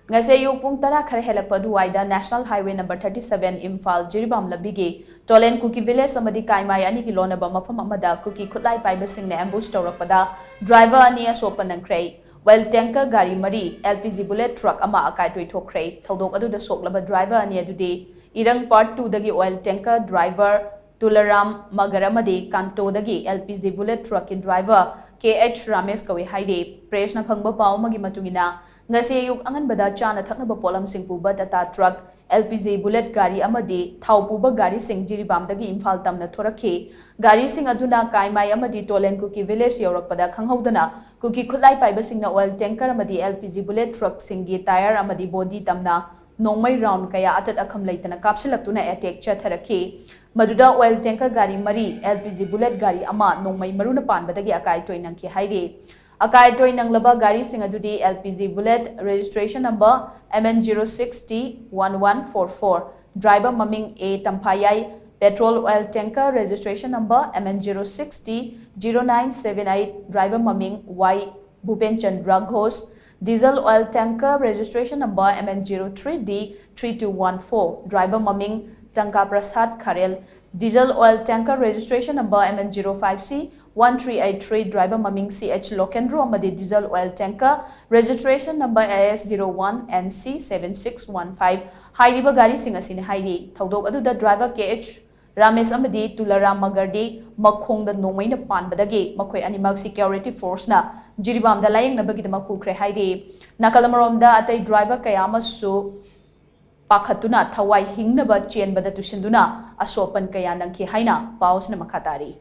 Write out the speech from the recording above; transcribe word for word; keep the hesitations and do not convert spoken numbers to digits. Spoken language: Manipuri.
ꯉꯁꯤ ꯑꯌꯨꯛ ꯄꯨꯡ ꯇꯔꯥ ꯈꯔ ꯍꯦꯜꯂꯛꯄ ꯑꯗꯨꯋꯥꯏꯗ National Highway number thirty seven, Imphal Jiribam ꯂꯝꯕꯤꯒꯤ ꯇꯣꯂꯦꯟ ꯀꯨꯀꯤ village ꯑꯃꯗꯤ ꯀꯥꯏꯃꯥꯏ ꯑꯅꯤꯒꯤ ꯂꯣꯟꯅꯕ ꯃꯐꯝ ꯑꯃꯗ ꯀꯨꯀꯤ ꯈꯨꯠꯂꯥꯏ ꯄꯥꯏꯕꯁꯤꯡꯅ ambush ꯇꯧꯔꯛꯄꯗ driver ꯑꯅꯤ ꯑꯁꯣꯛꯄ ꯅꯪꯈ꯭ꯔꯦ꯫ Oil tanker ꯒꯥꯔꯤ ꯃꯔꯤ, L P G bullet truck ꯑꯃ ꯑꯀꯥꯏ ꯇꯣꯏꯊꯣꯛꯈ꯭ꯔꯦ꯫ ꯊꯧꯗꯣꯛ ꯑꯗꯨꯗ ꯁꯣꯛꯂꯕ driver ꯑꯅꯤ ꯑꯗꯨꯗꯤ ꯏꯔꯪ part two ꯗꯒꯤ oil tanker driver ꯇꯨꯂꯥꯔꯥꯝ ꯃꯒꯔ ꯑꯃꯗꯤ ꯀꯥꯟꯇꯣꯗꯒꯤ L P G bullet truck ꯀꯤ driver K H ꯔꯥꯃꯦꯁ ꯀꯧꯏ ꯍꯥꯏꯔꯤ꯫ Press ꯅ ꯐꯪꯕ ꯄꯥꯎ ꯑꯃꯒꯤ ꯃꯇꯨꯡ ꯏꯟꯅ, ꯉꯁꯤ ꯑꯌꯨꯛ ꯑꯉꯟꯕꯗ ꯆꯥꯅ ꯊꯛꯅꯕ ꯄꯣꯠꯂꯝꯁꯤꯡ ꯄꯨꯕ Tata truck, L P G bullet ꯒꯥꯔꯤ ꯑꯃꯗꯤ ꯊꯥꯎ ꯄꯨꯕ ꯒꯥꯔꯤꯁꯤꯡ ꯖꯤꯔꯤꯕꯥꯝꯗꯒꯤ ꯏꯝꯐꯥꯜ ꯇꯝꯅ ꯊꯣꯔꯛꯈꯤ꯫ ꯒꯥꯔꯤꯁꯤꯡ ꯑꯗꯨꯅ ꯀꯥꯏꯃꯥꯏ ꯑꯃꯗꯤ ꯇꯣꯂꯦꯟ ꯀꯨꯀꯤ village ꯌꯧꯔꯛꯄꯗ ꯈꯪꯍꯧꯗꯅ ꯀꯨꯀꯤ ꯈꯨꯠꯂꯥꯏ ꯄꯥꯏꯕꯁꯤꯡꯅ oil tanker ꯑꯃꯗꯤ L P G bullet truck ꯁꯤꯡꯒꯤ tyre ꯑꯃꯗꯤ body ꯇꯝꯅ ꯅꯣꯡꯃꯩ round ꯀꯌꯥ ꯑꯇꯠ ꯑꯈꯝ ꯂꯩꯇꯅ ꯀꯥꯞꯁꯤꯜꯂꯛꯇꯨꯅ attack ꯆꯠꯊꯔꯛꯈꯤ꯫ ꯃꯗꯨꯗ oil tanker ꯒꯥꯔꯤ ꯃꯔꯤ, L P G bullet ꯒꯥꯔꯤ ꯑꯃ ꯅꯣꯡꯃꯩ ꯃꯔꯨꯅ ꯄꯥꯟꯕꯗꯒꯤ ꯑꯀꯥꯏ ꯑꯇꯣꯏ ꯅꯪꯈꯤ ꯍꯥꯏꯔꯤ꯫ ꯑꯀꯥꯏ ꯑꯇꯣꯏ ꯅꯪꯂꯕ ꯒꯥꯔꯤꯁꯤꯡ ꯑꯗꯨꯗꯤ L P G bullet, registration number M N zero six T one one four four, driver ꯃꯃꯤꯡ A ꯇꯝꯐꯥꯌꯥꯏ, petrol oil tanker, registration number M N zero six T zero nine seven eight, driver ꯃꯃꯤꯡ Y ꯚꯨꯄꯦꯟ Chandra Ghosh, diesel oil tanker, registration number M N zero three D three two one four, driver ꯃꯃꯤꯡ ꯇꯪꯀꯥ ꯄ꯭ꯔꯁꯥꯗ ꯈꯥꯔꯦꯜ, diesel oil tanker, registration number M N zero five C one three eight three, driver ꯃꯃꯤꯡ C H ꯂꯣꯀꯦꯟꯗ꯭ꯔꯣ ꯑꯃꯗꯤ diesel oil tanker, registration number A S zero one N C seven six one five, ꯍꯥꯏꯔꯤꯕ ꯒꯥꯔꯤꯁꯤꯡ ꯑꯁꯤꯅꯤ ꯍꯥꯏꯔꯤ꯫ ꯊꯧꯗꯣꯛ ꯑꯗꯨꯗ driver K H ꯔꯥꯃꯦꯁ ꯑꯃꯗꯤ ꯇꯨꯂꯥꯔꯥꯝ ꯃꯒꯔꯗꯤ ꯃꯈꯣꯡꯗ ꯅꯣꯡꯃꯩꯅ ꯄꯥꯟꯕꯗꯒꯤ ꯃꯈꯣꯏ ꯑꯅꯤꯃꯛ security force ꯅ ꯖꯤꯔꯤꯕꯥꯝꯗ ꯂꯥꯌꯦꯡꯅꯕꯒꯤꯗꯃꯛ ꯄꯨꯈ꯭ꯔꯦ ꯍꯥꯏꯔꯤ꯫ ꯅꯥꯀꯜ ꯑꯃꯔꯣꯝꯗ, ꯑꯇꯩ driver ꯀꯌꯥ ꯑꯃꯁꯨ ꯄꯥꯈꯠꯇꯨꯅ ꯊꯋꯥꯏ ꯍꯤꯡꯅꯕ ꯆꯦꯟꯕꯗ ꯇꯨꯁꯤꯟꯗꯨꯅ ꯑꯁꯣꯛ ꯑꯄꯟ ꯀꯌꯥ ꯅꯪꯈꯤ ꯍꯥꯏꯅ ꯄꯥꯎ ꯑꯁꯤꯅ ꯃꯈꯥ ꯇꯥꯔꯤ꯫